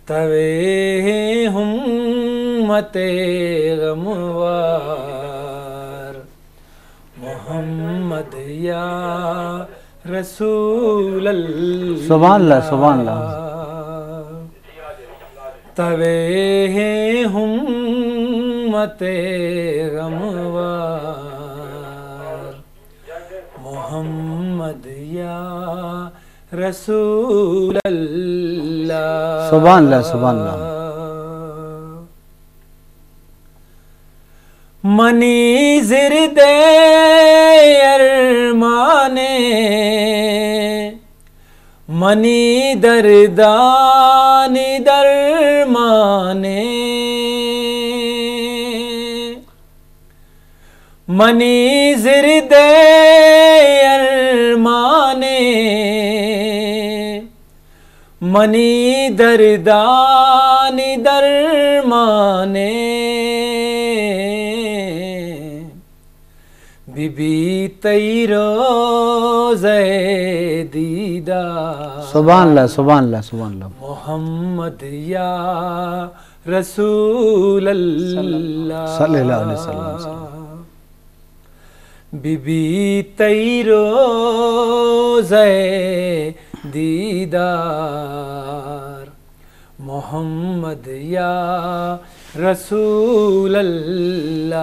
توے امت غموار، محمد یا رسول اللہ۔ سبحان اللہ، سبحان اللہ۔ توے امت غموار، محمد یا رسول اللہ۔ سبحان اللہ، سبحان اللہ۔ منی زردے ارمانے، منی دردانی درمانے، منی زردے ارمانے، منی دردانی درمانے، بی بی تئی روزہ دیدار۔ سبحان اللہ، سبحان اللہ، سبحان اللہ۔ محمد یا رسول اللہ۔ صلی اللہ علیہ وسلم۔ بی بی تئی روزہ دیدار، محمد یا رسول اللہ۔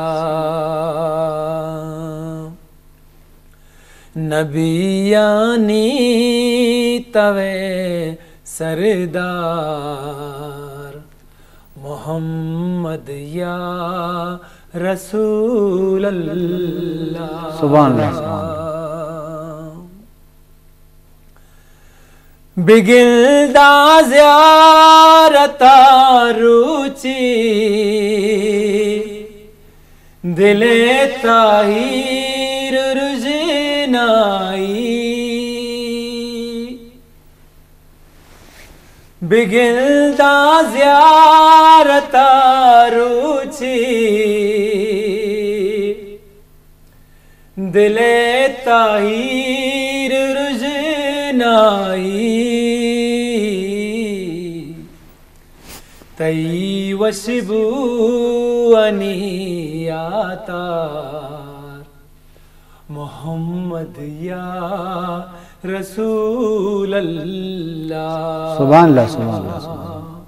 نبیانی توے سردار، محمد یا رسول اللہ۔ سبحان اللہ، سبحان اللہ۔ بگل داں زیارت ءَ روچی، دل ءِ تاہیر رژنائی۔ بگل داں زیارت ءَ روچی، دل ءِ تاہیر رژنائی، تئی وشبوانی عطار، محمد یا رسول اللہ۔ سبحان اللہ، سبحان اللہ، سبحان اللہ۔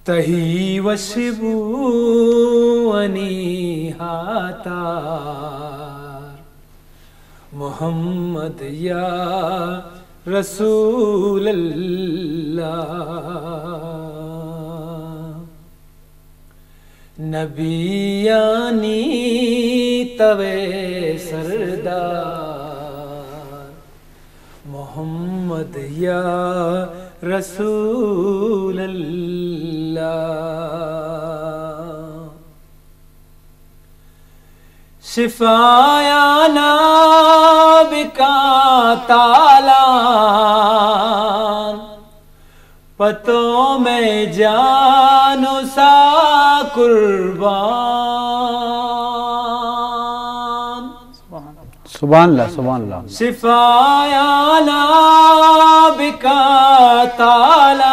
تئی وشبوانی عطار، محمد یا رسول اللہ۔ نبیانی توے سردار، محمد یا رسول اللہ۔ شفایانا بکاں تالان، پہ تو مئے جان و ساہ قربان۔ سبحان اللہ، سبحان اللہ۔ شفایانا بکاں تالان،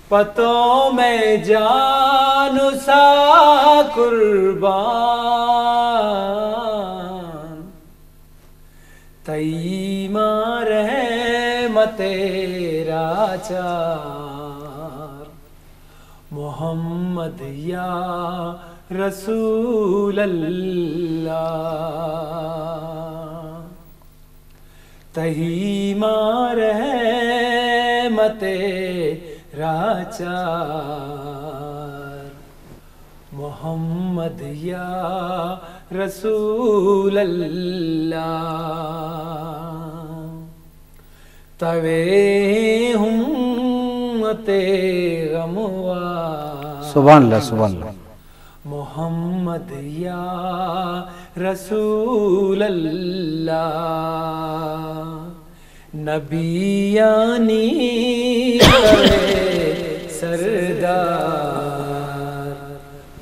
پہ تو مئے جان و ساہ قربان۔ تئی ماں رحمت ءِ راہچار، محمد یا رسول اللہ۔ تئی ماں رحمت ءِ راہچار، محمد یا رسول اللہ۔ توے امت غموار۔ سبحان اللہ، سبحان اللہ۔ محمد یا رسول اللہ۔ نبیانی توے سردار،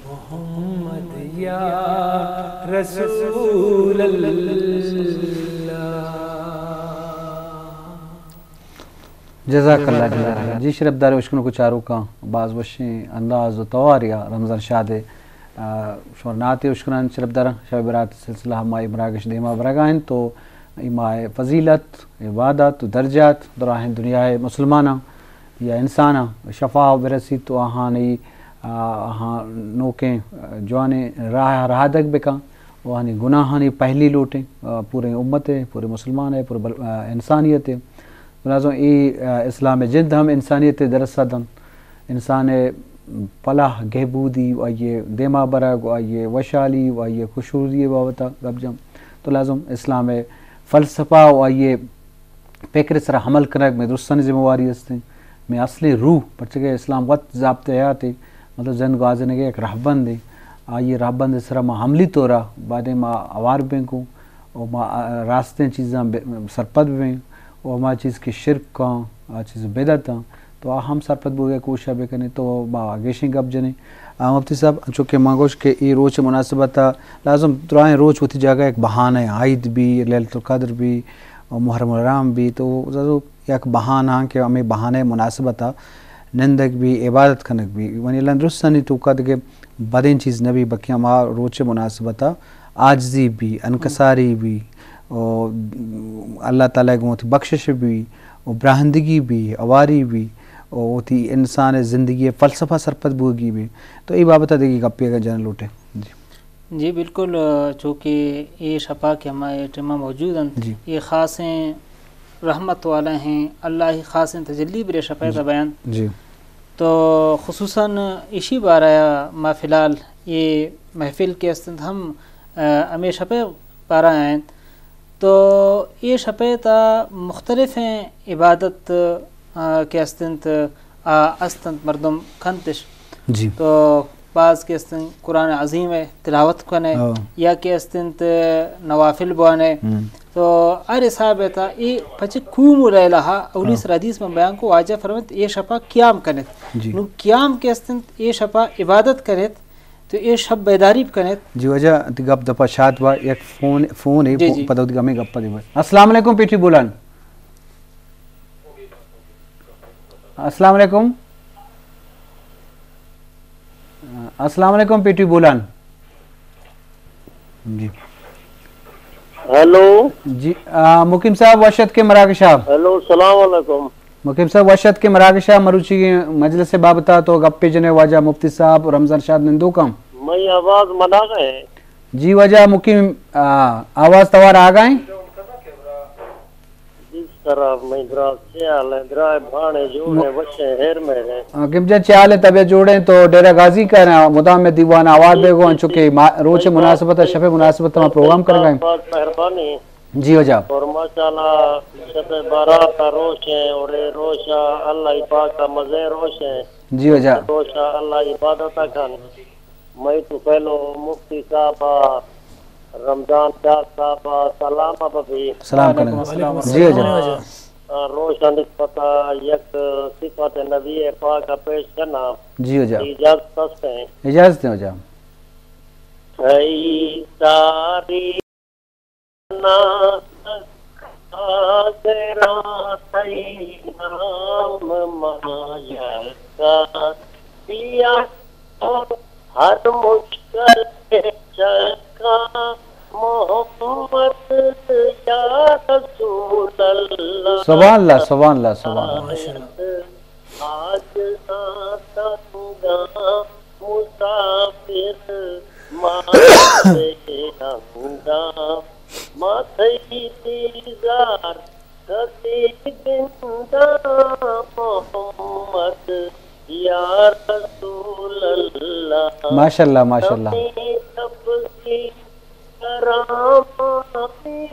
محمد یا رسول اللہ۔ جزاک اللہ، جزاک اللہ۔ جی شرفدار اشکنوک و چاروکاں، باز وشیں انداز و تواریا رمضان شاد ء، آ، شمار نعت اشکنان شرفداراں۔ شب برات سلسلہ ماہ مراگش دیما برگا انت تو ای ماہ فضیلت، عبادت و درجات دراہیں دنیا مسلماناں یا انساناں شفا برسیت و آہانی، آ، آہاں نوکیں، آ، جوانیں راہ رہادگ بکن و آہانی گناہانی پہلی لوٹیں، آ، پوریں امت ء، پورے مسلمان ء، پورے بل-، آ، انسانیت ء۔ لہذا اے، آ، اسلام ء جند ہم انسانیت ء درس دنت۔ انسان ء پلاہ گہبودی و آئی ء دیما برگ و آئی ء وشحالی و آئی ء خوشحالی ء بابت ء گپ جن۔ تو لہذا اسلام ء فلسفہ و آئی ء پکر ء سرا عمل کنگ مئے درستانی ذمہ واری است انت۔ مئے اصلیں روح، پرچہ کہ اسلام وت ضابطہ حیات ء، مطلب زند گوازینگ ء یک رہبند ء، آئی ء رہبند ء سرا ما عملی طور ء بایدیں ما ہوار بیں گوں و ما راستیں چیزاں بہ-، سرپد بیں و ہما چیز کہ شرک آں، آ چیز بدعت آں، تو آ ہم سرپد بوگ ء کوشش ء بکنیں تو ما گیشیں گپ جنیں۔ آ، مفتی صاحب، انچو کہ ما گوش کہ اے روچ ء مناسبت ء لازم درائیں روچ وتی جاگہ یک بہانہ ء، عید بی، لیلۃ القدر بی، و محرم الحرام بی، تو زازو یک بہانہ آں کہ ہمے بہانہ ء مناسبت ء نندگ بی، عبادت کنگ بی۔ ونی اللہ درستانی توکا دگہ بدیں چیز نہ بی، بلکہ ہما روچ ء مناسبت ء عاجزی بی، انکساری بی، و اللہ تعالی گوں وتی بخشش بی، و براہندگی بی، ہواری بی، و وتی انسان ء زندگی ء فلسفہ سرپد بوگی بی۔ تو اے بابت ء دگہ گپے اگاں جنگ لوٹے۔ جی۔ جی بالکل، آ، چونکہ اے شپا کہ ہما اے ٹائما موجود انت، جی۔ اے خاصیں رحمت والا ہیں، اللہ ہی خاصیں تجلی برے شپے جی۔ تا بیان۔ جی۔ تو خصوصاً ایشی بارہ ما فی الحال اے محفل کہ استنت ہم، آ، ہمے شپے بارہ انت۔ تو اے شپے تا مختلفیں عبادت، آ، کہ استنت، آ، استنت مردم کنتش۔ جی۔ تو باز کہ استنت قرآن عظیم ء تلاوت کنے ہاں۔ یا کہ استنت نوافل بوانے۔ ہم۔ تو ہر حساب ء تا اے پچ قوموا لیلہا اولی ہاں۔ سر حدیث من بیان کو واجہ فرمت اے شپا قیام کنت۔ جی۔ نو قیام کہ استنت اے شپا عبادت کنت۔ تو اے شپ بیداری بکنیت۔ جی واجہ، انت گپ دپا شات با، یک فون، فون ہے، جی، فون، جی۔ پدا ودی ہمیں گپ دے با۔ السلام علیکم پیٹی بولان۔ السلام علیکم۔ السلام علیکم پیٹی بولان۔ جی۔ ہیلو۔ جی، آ، مقیم صاحب وش اتکے مراگشا۔ ہیلو، السلام علیکم۔ مقیم صاحب وش اتکے مراگشا، مروچی مجلس بابتا تو گپے جنے واجہ مفتی صاحب رمضان شاد نندوکاں۔ مئی آواز مناغ ہے۔ جی واجہ مقیم، آ، آواز توار آگا ہیں۔ جی سر، مئی دراز چے حال ہے؟ درائے بھانے جوڑ ہے، وش ہے، ہیر مہر ہے۔ آ، مقیم جان چے حال ہے؟ طبیعت جوڑ ہے تو ڈیرہ غازی کا نا مدام میں دیوان آوار جی، بے گو، جی، انچو جی۔ کہ ما-، روچ مئی مناسبت ہے، شفے مناسبت ہم پروگرام کر گئے۔ بہت مہربانی۔ جی واجہ۔ اور ماشاءاللہ شب برات روش ہیں اور اے روشا اللہ پاک کا مزے روش ہیں۔ جی واجہ۔ روشا اللہ عبادت کن۔ مئی تو پہلو مفتی صاحب رمضان شاد صاحب سلام ببی۔ سلام کریں۔ وعلیکم السلام۔ جی واجہ۔ آ، روشا نسبت یک صفت نبی پاک پیش کرنا۔ جی واجہ۔ اجازت ہستے ہیں۔ اجازت ہے واجہ۔ اے ساری حاضراں تئی نام ما یکا، سیاہ ہر مشکل چکا، محمد یا رسول اللہ۔ سبحان اللہ، سبحان اللہ، سبحان اللہ۔ ماشاءاللہ۔ آج تنگا مسافر ما بے رنگا، ما تئی دیدار کدی گندا، محمد یا رسول اللہ۔ ماشاءاللہ، ماشاءاللہ۔ تئی تپسی کراماتی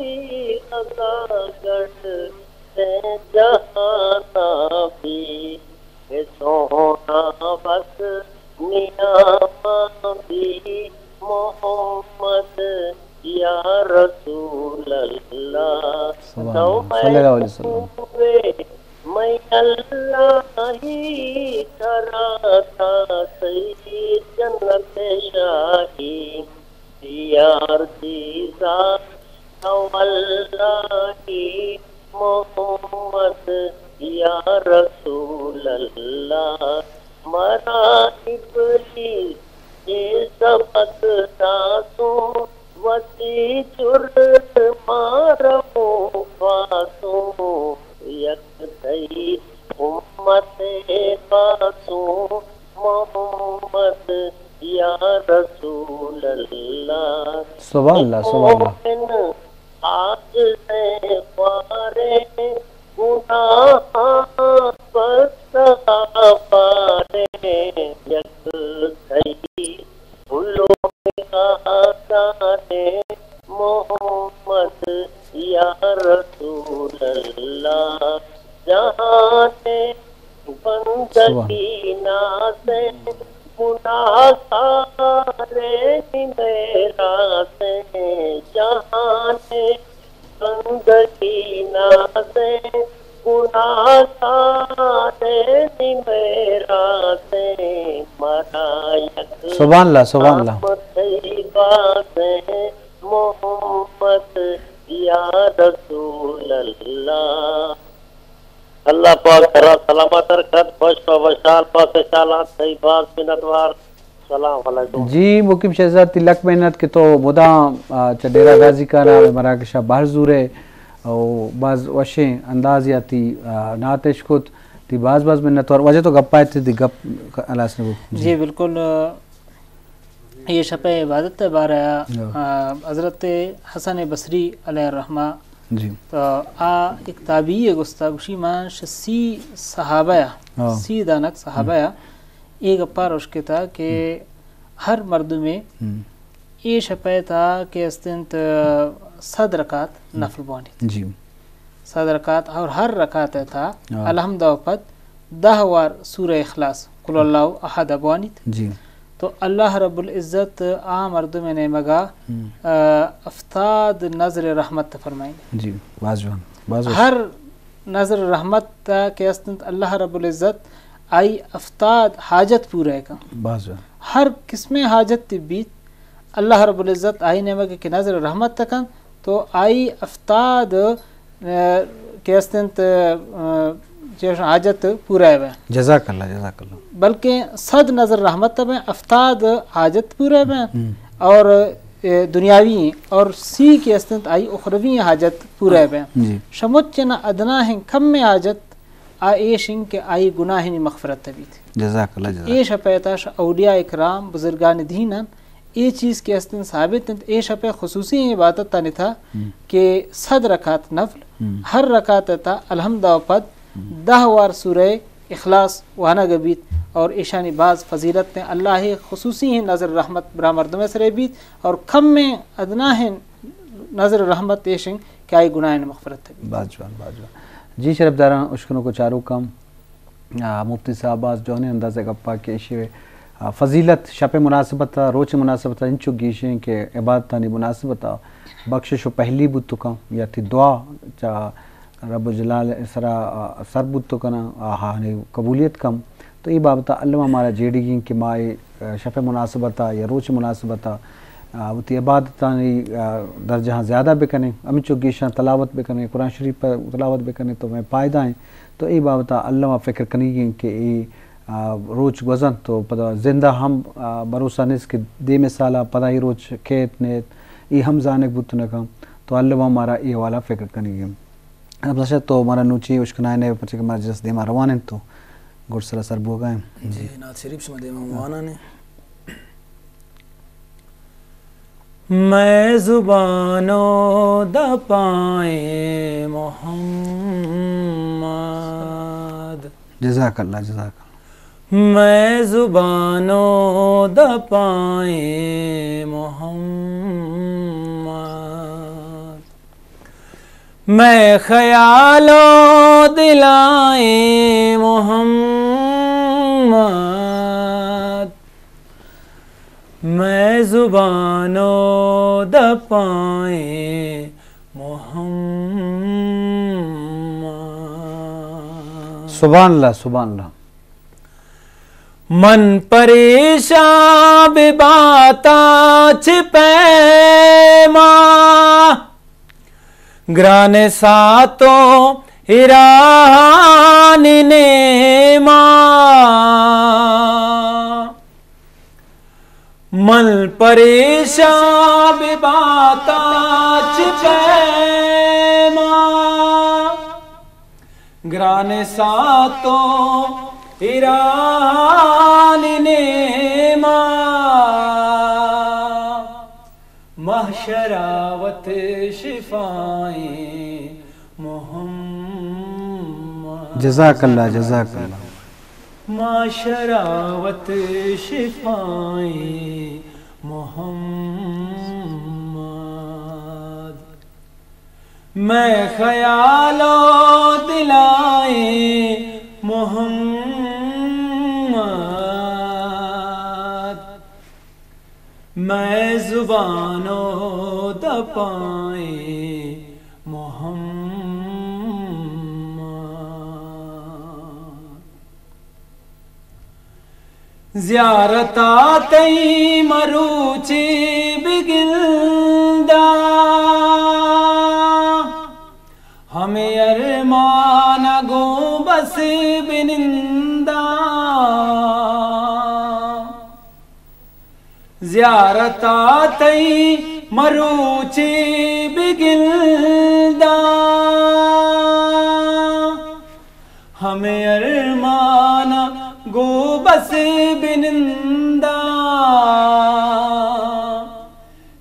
رضا گڑھ سے جہانا بھی، اے سوہنا بس نیاما بھی، محمد یا رسول اللہ۔ سبحان اللہ۔ صلی اللہ علیہ وسلم۔ محبوبے مئی اللہ ہی کرا تا سید جنت شاہی۔ یار دیدار تو اللہ محمد یا رسول اللہ، مرا ابلیس اے سبق داتوں، وتی جرم مارا موفاتوں، یک تئی امت باسوں محمد یا رسول اللہ۔ سبحان اللہ، سبحان اللہ۔ مومن عاجز خواریں گناہاں بستہ باریں، یک تئی لوگ آزادیں محمد یا رسول اللہ۔ جہان سبحان۔ بندگی نازیں گناہگاریں میراسیں، جہان بندگی نازیں گناہگاریں میراسیں، مرا یک سبحان اللہ، سبحان اللہ۔ نام تئی بازیں محمد یا رسول اللہ۔ اللہ پاک ترا سلامت رکھت، خوش و وشحال باش، انشاءاللہ تئی باز منتوار۔ السلام علیکم۔ جی مقیم شہزاد، تئی لک منت کہ تو مدام، آ، چہ ڈیرہ غازی خان ءَ مراکش ءَ بہر زورے او باز وشیں انداز یا تئی، آ، نعت اش کت۔ تئی باز باز منتوار۔ واجہ تو گپا ات، تئی گپ ہلاس نہ بو۔ جی۔ جی بالکل، آ، اے شپ ءِ عبادت ءِ بارہ ءَ، ہاں۔ آ، حضرت حسن بصری علیہ الرحمہ، جی۔ تو آ یک تابعی ءَ گوستا، گوشی، من شہ سی صحابہ ءَ، ہاں۔ سی دانک صحابہ ءَ، ہم۔ اے گپا روش کتا کہ ہم۔ ہر مردمے ہم۔ اے شپ ءِ تہا کہ است انت، صد رکعت ہم۔ نفل بوانیت۔ جی۔ صد رکعت اور ہر رکعت ءِ تہا ہاں۔ الحمد ءَ پد دہ وار سورہ اخلاص، قل اللہ احد، بوانیت۔ جی۔ تو اللہ رب العزت آ مردم ءِ نیمگا، ہم۔ آ، ہفتاد نذر رحمت فرمائیں۔ جی، باز جوان، باز وش۔ ہر نذر رحمت کہ است انت، اللہ رب العزت آئی ہفتاد حاجت پورا کن۔ باز جوان۔ ہر قسم حاجت بیت، اللہ رب العزت آئی نیمگ کہ نذر رحمت کن، تو آئی ہفتاد، آ، کہ است انت، آ، چیش حاجت پورا بہ۔ جزاک اللہ، جزاک اللہ۔ بلکہ صد نذر رحمت بہ، ہفتاد حاجت پورا بہ۔ ہم۔ اور، اے، دنیاوی اور سی کہ است انت آئی اخروی حاجت پورا بہ۔ جی۔ شموچ نہ ادنا ہیں کم حاجت آ ایش انت کہ آئی گناہانی مغفرت بیت۔ جزاک اللہ، جزاک۔ اے شپ ءِ تہا شہ اولیاء کرام، بزرگان دین انت، اے چیز کہ است انت ثابت انت، اے شپ ءِ خصوصی عبادت آنی تہا ہم۔ کہ صد رکعت نفل، ہم۔ ہر رکعت ءِ تہا الحمد ءَ پد ہم۔ دہ وار سورہ اخلاص وانگ بیت اور ایشانی باز فضیلت انت۔ اللہ ءِ خصوصی ہیں نذر رحمت برا مردم ءِ سرے بیت اور کم ادنا ہیں نذر رحمت ایش انت کہ آئی گناہانی مغفرت بیت۔ باز جوان، باز جوان۔ جی شرفداراں، اشکنوک و چاروکاں، آ، مفتی صاحب باز جوانیں انداز ءَ گپا کہ ایشی، آ، فضیلت شپ ءِ مناسبت ءَ، روچ ءِ مناسبت ءَ انچو گیشیں کہ عبادتانی مناسبت ءَ بخشش و پہلی بوت کنت یا تئی دعا چہ رب جلال ءِ سرا، آ، سر بوت کناں، آہانی قبولیت کم۔ تو اے بابت ءَ الما مارا جیڑگی انت کہ ما اے، آ، شپ ءِ مناسبت ءَ یا روچ ءِ مناسبت ءَ، آ، وتی عبادتانی، آ، درجہاں زیادہ بکنیں، ہمینچو گیشاں تلاوت بکنیں، قرآن شریف ءَ تلاوت بکنیں تو مئے فائدہ ایں۔ تو اے بابت ءَ الما فکر کنگی انت کہ اے، آ، روچ گوزنت تو پدا زندہ ہم، آ، بھروسہ نیست کہ دیمی سال ءَ پدا اے روچ کیت نیت، اے ہم زانگ بوت نہ کنت۔ تو الما مارا اے حوالہ فکر کنگی انت۔ اب بس تو مارا نوچی اشکنائینے، پرچہ کہ مارا جلسہ دیما روان انت تو گڈسرا سر بوگا ہیں۔ جی۔ جی، نعت شریف شما دیما وانانے۔ مئے زبان و دپائیں محمد۔ جزاک اللہ، جزاک اللہ۔ مئے زبان و دپائیں محمد، مئے خیال و دلائیں محمد، مئے زبان و دپائیں محمد۔ سبحان اللہ، سبحان اللہ۔ من پریشان بباتاں چہ پیما، گران ساتوں ایرانی نیما۔ من پریشان بباتاں چہ پیما، گران ساتوں ایرانی نیما۔ محشرا وت شفائیں محمد۔ جزاک اللہ، جزاک اللہ۔ محشرا وت شفائیں محمد۔ مئے خیال و دلائیں محمد، مئے زبان و دپائیں محمد۔ زیارتا تئی مروچی بگنداں، ہمے ارمان گوں بس بننداں۔ زیارتا تئی مروچی بگنداں، ہمے ارمان گوں بس بننداں۔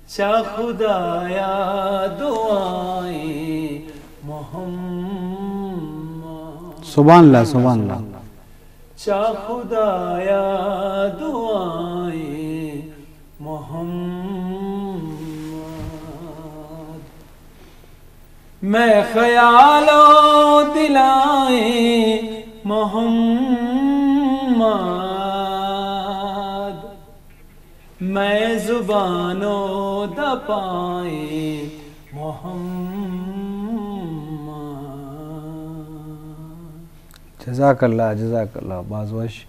چہ خدایا دعائیں محمد۔ سبحان اللہ، سبحان اللہ۔ چہ خدایا دعائیں محمد۔ مئے خیال و دلائیں محمد، مئے زبان و دپائیں محمد۔ جزاک اللہ، جزاک اللہ، باز وش۔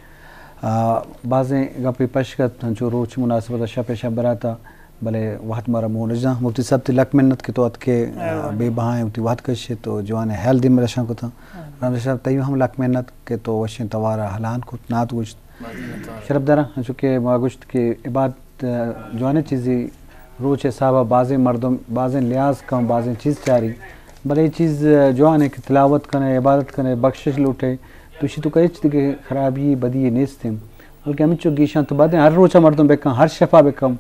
آ، بازیں گپے پشک ات، انچو روچ مناسبت ءَ شپ ءَ شپ براتا، بلے وہد مارا مونج داں۔ مفتی صاحب، تئی لک منت کہ تو اتکے، آ، بے بہائیں وتی وہد کشے تو جوانیں ہیال دیما رشان کتاں۔ رمضان صاحب، تئی ہم لک منت کہ تو وشیں توارا ہلان کت، نعت گوشت۔ شرپ داراں، انچو کہ ما گوشت کہ عبادت، آ، جوانیں چیزے، روچ ءِ حسابا بازیں مردم بازیں لحاظ کن، بازیں چیز چاری، بلے اے چیز، آ، جوان ایں کہ تلاوت کنے، عبادت کنے، بخشش لوٹے، تو اشی توکا ہچ دگہ خرابی، بدی نیست ایں۔ بلکہ ہمینچو گیشاں تو بد ایں، ہر روچا مردم بکن، ہر شپا بکن۔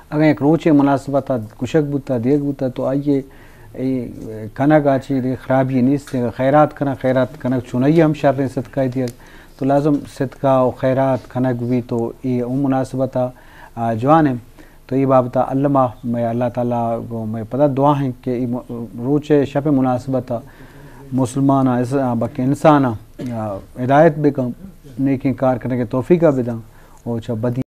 اگاں یک روچے مناسبتا گشگ بوتا، دیگ بوتا، تو آئی ءِ اے کنگ ءَ چہ دگہ خرابی نیست۔ اگاں خیرات کنگ، خیرات کنگ چونائی ہم شریں، صدقہ ءِ دیگ۔ تو لازم صدقہ و خیرات کنگ بی، تو اے اوں مناسبتا، آ، جوان ایں۔ تو اے بابتا الما مئے اللہ تعالیٰ گوں مئے پدا دعا ایں کہ اے م-، روچ ءِ شپ ءِ مناسبتا مسلماناں، اس-، آ، بلکہ انساناں، آ، ہدایت بکن، نیکیں کار کنگ ءِ توفیقا بدن و چہ بدی